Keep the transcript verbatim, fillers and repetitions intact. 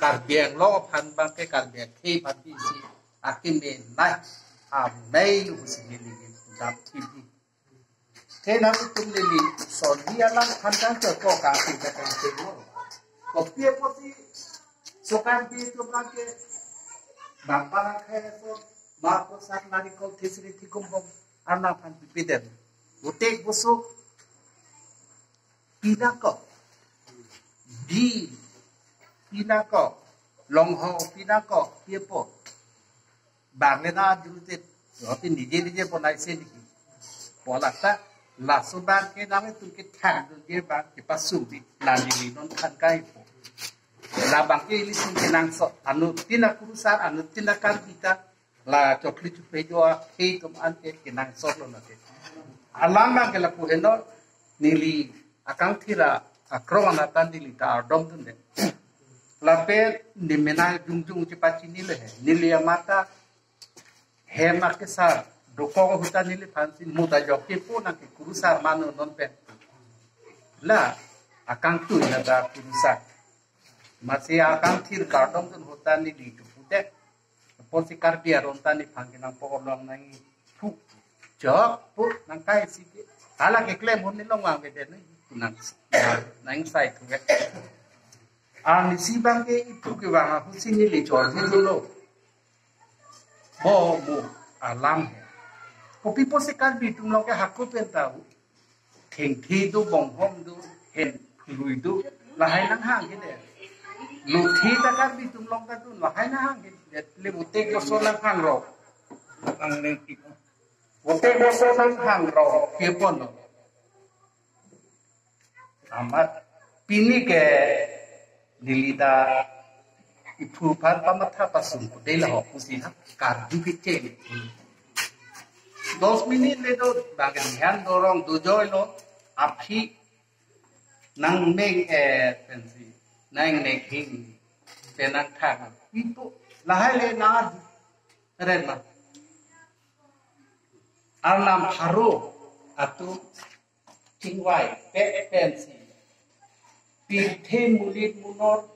Karbi Anglong aphan abangke Karbi akhei aphan ke isi akeme nai, amei lo pusi neli dam thip di. Te nanglitum neli sonni alam aphan kan cho ko ka si ka kan si lo. Kopi apotsi so Karbi atum abangke bang bang akhei so ma ko sak nari ko thisri thikum bom arna aphan pipiden. Utek busuk pinako, bi pinako, longho pinako, piepo. Bang le na julutit, roti nije nije bonai se niki. Polak ta, laso abangke nanglitum kethang dunje abang kepasung di, la neli non than kai po. Labangke ilitum kenangsot, anuttin akurusar, anuttin aKarbi ta, la chokli chupe jo akhei atum an ke kenangsot lo nate. Alam abangke lapu henlo, neli akangthir akrong anat ta neli ta ardom dunde. Lapen nemenang jongjong chepachinilo he. Neli amat ta hem akesar dokok ahut ta neliphan si muda jok kepu nang ke kurusar mano non pen. La akangtui na ta kurusar. Masi akangthir kardom dun ahut ta neli tu putek. Apotsi Karbi aron ta nephan kenang po long nang pu. Jok pu nang kai si ke. Hala keklem hon ni long vangvedet nang nang sai thu ke. Arnisi abangke iphu kevang ahut si neli chor dolo. Bo mo alam he. Kopi apotsi Karbi atum along ke hako pen ta thengthi do, bonghom do, hen lui do, lahai nanghang ke de. Luthi ta Karbi atum along ta do, lahai nanghang ke de. Le utek boso nanghang ro. Ang lengki. Utek boso nanghang ro, piepo lo. Amat pini ke neli ta iphu aphan pamatha pasung ko de la ho pusi ha karju ke che. Dos minit le do bang dhyan dorong do joy lo aphi nang meng eh pensi nang meng hing penang thang ipu lahai le na ren ma arnam haro atum chingvai pe pensi pirthe mulit munor